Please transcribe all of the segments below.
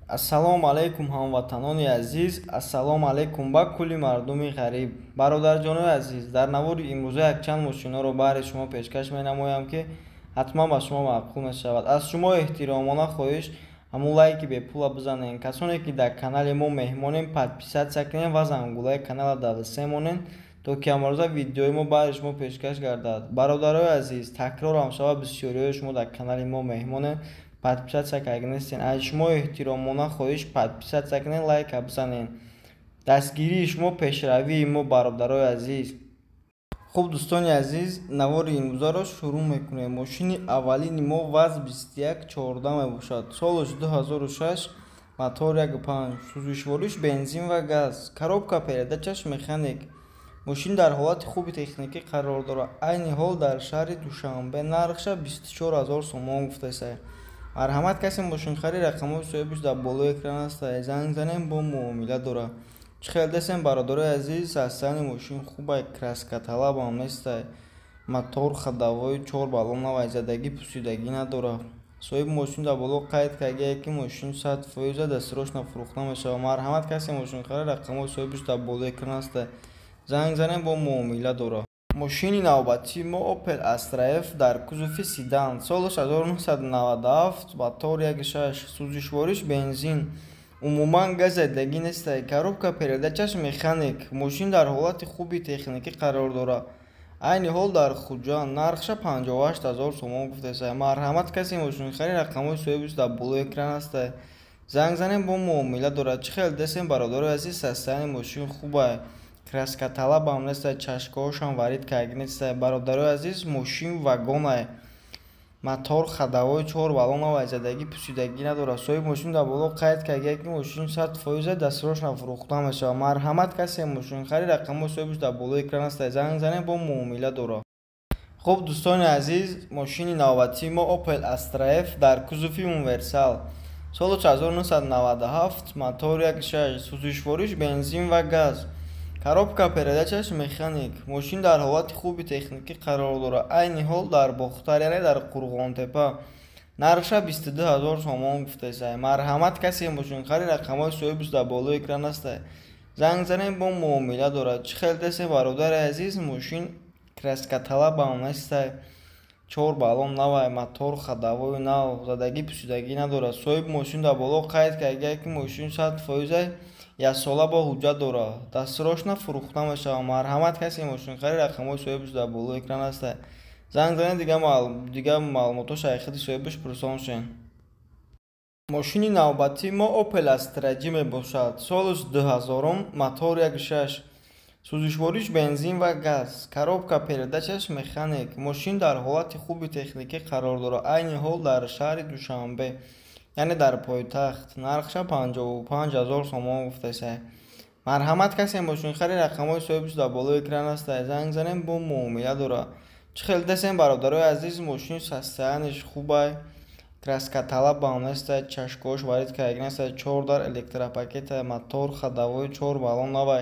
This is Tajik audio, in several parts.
Ассалому алайкум, ҳамватанони азиз, ассалому алайкум ба кулли мардуми ғариб. Бародарҷонои азиз, дар навори имрӯза якчанд мошинҳоро баҳри шумо пешкаш менамоям, ки ҳатман ба шумо маъқул мешавад. Аз шумо эҳтиромона хоҳиш, ҳамун лайки бепула бизанед. Касоне ки дар канали мо меҳмонем, подписаться кунед ва зангулаи канала давсе монед, то ки ҳамарӯза видеои мо баҳри шумо пешкаш гардад. Бародарои азиз, такрорам шавад, бисёриҳои шумо дар канали мо меҳмонед, подписаться карда нестед. Аз шумо эҳтиромона хоҳиш, подписаться кунед, лайка бизанед. Дастгирии шумо пешравии мо, бародарои азиз. Хуб, дӯстони азиз, навори имрӯзаро шурӯъ мекунем. Мошини аввалини мо ВАЗ 2114 мебошад. Солаш 2006, мотор 1.5, сӯзишвориш бензин ва газ, коробка передачаш механик. Мошин дар ҳолати хуби техникӣ қарор дорад. Айни ҳол дар шаҳри Душанбе, нархша 24 0 сомон гуфтаиста. Марҳамат, касе мошинхарид, рақамҳои соҳибаш дар болои экран аст, занг занем, бо муомила дорад. Чӣ хел дестем, бародарои азиз, состояни мошин хубай, краскаталабам нестай, мотор ходовой чор баллон навай, задагӣ пусидагӣ надорад. Соҳиби мошин дар боло қайд кардагие, ки мошин 100% дастсрочно фурӯхта мешавад. Марҳамат, касе мошинхарид, рақамҳои соҳибаш дар болои экран аст, занг занем, бо муомила дорад. Мошини навбатии мо Opel Astra F дар кузови седан, солаш 1997, мотор 1.6, сӯзишвориш бензин, умуман газ задагӣ нестай, коробка передачаш механик. Мошин дар ҳолати хуби техникӣ қарор дорад. Айни ҳол дар Хуҷанд, нархша 58 0 сомон гуфтаиста. Марҳамат, касе мошинхарид, рақамҳои соҳибаш дар болои экран аст, занг занем, бо муомила дорад. Чӣ хел дестем, бародарои азиз, состояни мошин хубай, краскаталабам нестай, чашкаҳошам варид карда нестай. Бародарои азиз, мошин вагонай, мотор ходовой чор баллон навай, задагӣ пусидагӣ надорад. Соҳиби мошин дар боло қайд кардагие, ки мошин 100% дастсрочно фурӯхта мешавад. Марҳамат, касе мошинхарид, рақамҳои соҳибаш дар болои экран аст, занг занем, бо муомила дорад. Хуб, дӯстони азиз, мошини навбатии мо Opel Astra F дар кузови универсал, соли 1997, мотор 1.6, сӯзишвориш бензин ва газ, коробка передачаш механик. Мошин дар ҳолати хуби техникӣ қарор дорад. Айни ҳол дар Бохтар, яъне дар Қурғонтепа, нархша 22 0 сомон гуфтаиста. Марҳамат, касе мошинхарид, рақамҳои соҳибаш дар болои экран аст, занг занем, бо муомила дорад. Чӣ хел десте, бародари азиз, мошин краскаталабам нестай, чор баллон навай, мотор ходовой нав, задагӣ пусидагӣ надорад. Соҳиби мошин дар боло қайд кардагие, ки мошин 100% яксола бо ҳуҷҷат дорад, дастсрочно фурӯхта мешавад. Марҳамат, касе мошинхарид, рақамҳои соҳибаш дар болои экран аст, занг занед, дигар маълумотҳо аз худи соҳибаш пурсон шавед. Мошини навбатии мо Opel Astra J мебошад. Солаш 2000, мотор 1.6, сӯзишвориш бензин ва газ, коробка передачаш механик. Мошин дар ҳолати хуби техникӣ қарор дорад. Айни ҳол дар шаҳри Душанбе, яъне дар пойтахт, нархша 55 0 сомон гуфтаиста. Марҳамат, касе мошинхарид, рақамҳои соҳибаш дар болои экран аст, занг занем, бо муомила дорад. Чӣ хел дестем, бародарои азиз, мошин состояниш хубай, краскаталабам нестай, чашкаҳош варид карда нестай, чор дар электропакета, мотор ходовой чор баллон навай,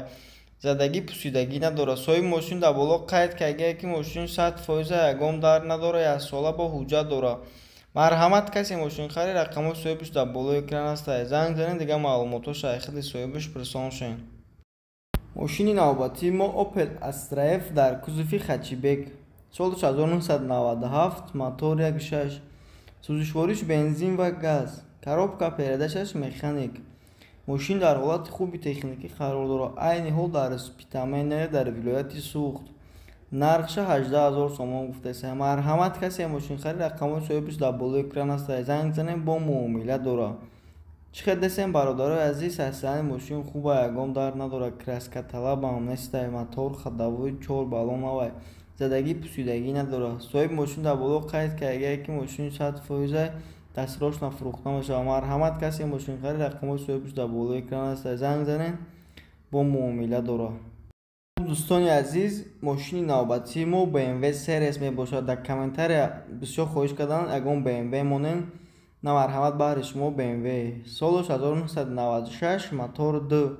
задагӣ пусидагӣ надорад. Соҳиби мошин дар боло қайд кардагие, ки мошин 100% ягон дард надорад, яксола бо ҳуҷҷат дорад. Марҳамат, касе мошинхарид, рақамҳои соҳибаш дар болои экран аст, занг занед, дигар маълумотҳо аз худи соҳибаш пурсон шавед. Мошини навбатии мо Opel Astra F дар кузови хэтчбек, соли 1997, мотор 1.6, сӯзишвориш бензин ва газ, коробка передачаш механик. Мошин дар ҳолати хуби техникӣ қарор дорад. Айни ҳол дар Спитамен, яъне дар вилояти Суғд, нархша 18 0 сомон гуфтаиста. Марҳамат, касе мошинхарид, рақамҳои соҳибаш дар болои экран аст, занг занем, бо муомила дорад. Чӣ хел дестем, бародарои азиз, состояни мошин хуба, ягон дард надорад, краскаталабам нестай, мотор ходовой чор баллон навай, задагӣ пусидагӣ надорад. Соҳиби мошин дар боло қайд кардагие, ки мошин 100% дастсрочно фурӯхта мешавад. Марҳамат, касе мошинхарид, рақамҳои соҳибаш дар болои экран аст, занг занед, бо муомила дорад. Дӯстони азиз, мошини навбатии мо BMW Series мебошад. Дар комментария бисёр хоҳиш карданд, ягон BMW монем. На, марҳамат, баҳри шумо BMW. Солаш 1996, мотор 2,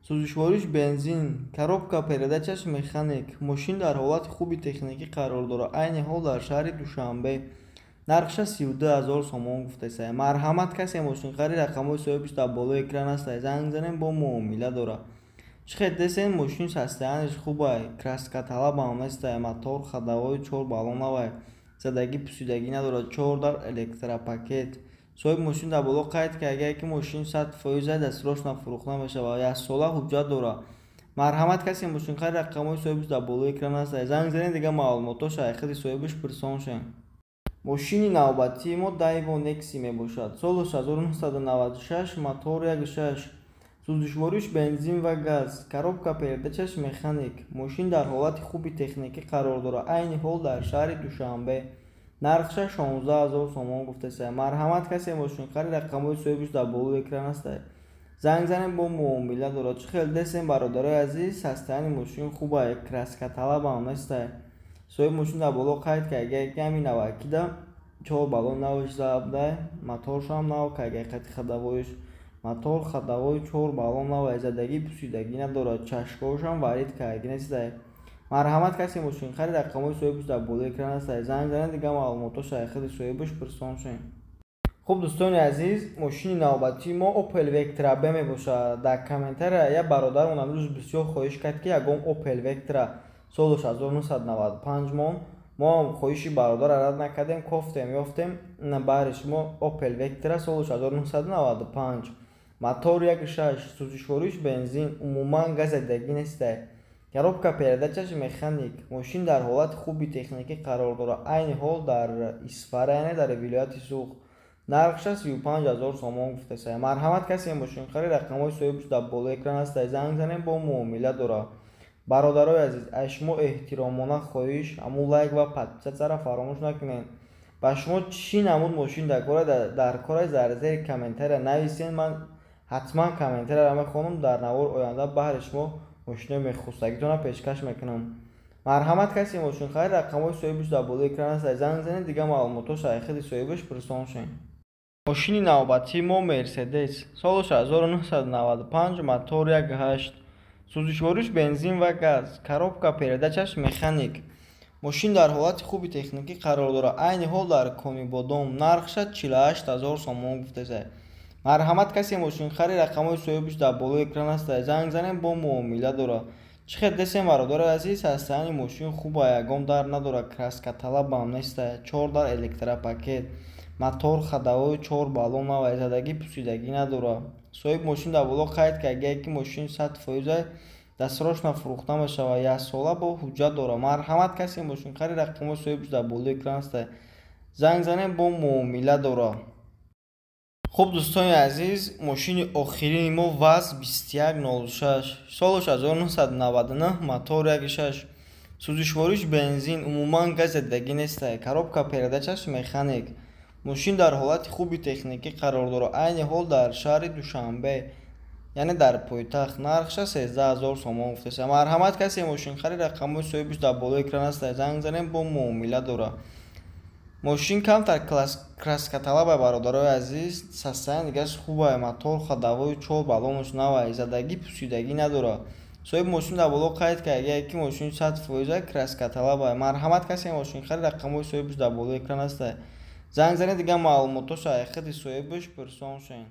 сӯзишвориш бензин, коробка передачаш механик. Мошин дар ҳолати хуби техникӣ қарор дорад. Айни ҳол дар шаҳри Душанбе, Нархша 32 000 сомон гуфтесай. Марҳамат, касе мошинхари, рақамҳои соҳибиш дар болои экран ҳастай, занг занем, бо муомила дора. Чӣ хел десен, мошин состояние ш хубай, краскаталабам нестай, мотор ходовой чор баллон навай, задагӣ пусидагӣ надорад, чор дар электропакет. Соҳиби мошин дар боло қайд карда, ки мошин 100% дастросна фурӯхта мешавад, яксола ҳуҷҷат дорад. Марҳамат, касе мошинхари, рақамҳои соҳибиш дар болои экран ҳастай, занг занед, дигар маълумотҳо шайхиди соҳибиш пурсон шавед. Мошини навбатии мо Daewoo Nexia мебошад. Соли 1996, мотор 1.6, сӯзишвориш бензин ва газ, коробка передача ш механик. Мошин дар ҳолати хуби техникӣ қарор дорад, айни ҳол дар шаҳри Душанбе. Нархша 16 000 сомон гуфтесай. Марҳамат, касе мошинхари, рақамҳои соҳибиш дар болои экран ҳастай, занг занем, бо муомила дорад. Чӣ хел десем, бародарои азиз, состояние мошин хубай, краскаталабам нестай. Соҳиби мошин дар боло қайд карда, ки ҳамин навакида чор баллон навш забдай, моторшам нав карда, қати ходовой ш мотор ходовой чор баллон навай, задагӣ пусидагӣ надорад, чашкошам варид карда нестай. Марҳамат, касе мошинхари, рақамҳои соҳибиш дар болои экран ҳастай, занг занед, дигар маълумотҳо шайхиди соҳибиш пурсон шавед. Хуб, дӯстони азиз, мошини навбатии мо Opel Vectra B мебошад. Дар комментария як бародармон амрӯз бисёр хоҳиш кард, ки ягон Opel Vectra соли 1995 мон. Мо ҳам хоҳиши бародарро рад накардем, кофтем, ёфтем баҳри шумо Opel Vectra соли 1995, мотор 1.6, сӯзишвориш бензин, умуман газ задагӣ нестай, коробка передача ш механик. Мошин дар ҳолати хуби техникӣ қарор дорад, айни ҳол дар Исфара, яъне дар вилояти Суғд. Нархша 35 000 сомон гуфтесай. Марҳамат, касе мошинхари, рақамҳои соҳибиш дар болои экран ҳастай, занг занем, бо муомила дорад. Бародарои азиз, аз шумо эҳтиромона хоҳиш, ҳамун лайк ва подписаться ро фаромӯш накунед. Ба шумо чӣ намуд мошин дар кора, дар зери комментария нависен, ман ҳатман комментарияро мехонам, дар навори оянда баҳри шумо мошинои мехостагитонро пешкаш мекунам. Марҳамат, касе мошинхари, рақамҳои соҳибиш дар болои экран ҳастай, занг занед, дигар маълумотҳо шайхиди соҳибиш пурсон шавед. Мошини навбатии мо Мерседес, соли 1995, мотор 1.8, сӯзишвориш бензин ва газ, коробка передача ш механик. Мошин дар ҳолати хуби техникӣ қарор дорад, айни ҳол дар Конибодом. Нархша 48 000 сомон гуфтесай. Марҳамат, касе мошинхари, рақамҳои соҳибиш дар болои экран ҳастай, занг занем, бо муомила дорад. Чӣ хел десем, бародарои азиз, состояние мошин хубай, ягон дард надорад, краскаталабам нестай, чор дар электропакет, мотор ходовой чор баллон навай, задагӣ пусидагӣ надорад. Соҳиби мошин дар боло қайд карда, ки мошин 100% дастросна фурӯхта мешавад, яксола бо ҳуҷҷат дорад. Марҳамат, касе мошинхари, рақамҳои соҳибиш дар болои экран ҳастай, занг занем, бо муомила дорад. Хуб, дӯстони азиз, мошини охирини мо ВАЗ 2106, соли 1999, мотор 1.6, сӯзишвориш бензин, умуман газ задагӣ нестай, коробка передача ш механик. Мошин дар ҳолати хуби техникӣ қарор дорад, айни ҳол дар шаҳри Душанбе, яъне дар пойтахт. Нархша 13 000 сомон гуфтеса. Марҳамат, касе мошинхари, рақамҳои соҳибиш дар болои экран ҳастай, занг занем, бо муомила дорад. Мошин камтар краскаталабай, бародарои азиз, состояние дигаш хубай, мотор ходовой чор баллонаш навай, задагӣ пусидагӣ надорад. Соҳиби мошин дар боло қайд карда, ки мошин 100% краскаталабай. Марҳамат, касе мошинхари, рақамҳои соҳибиш дар болои экран ҳастай, занг занед, дигар маълумотҳо шайхиди соҳибиш пурсон шавед.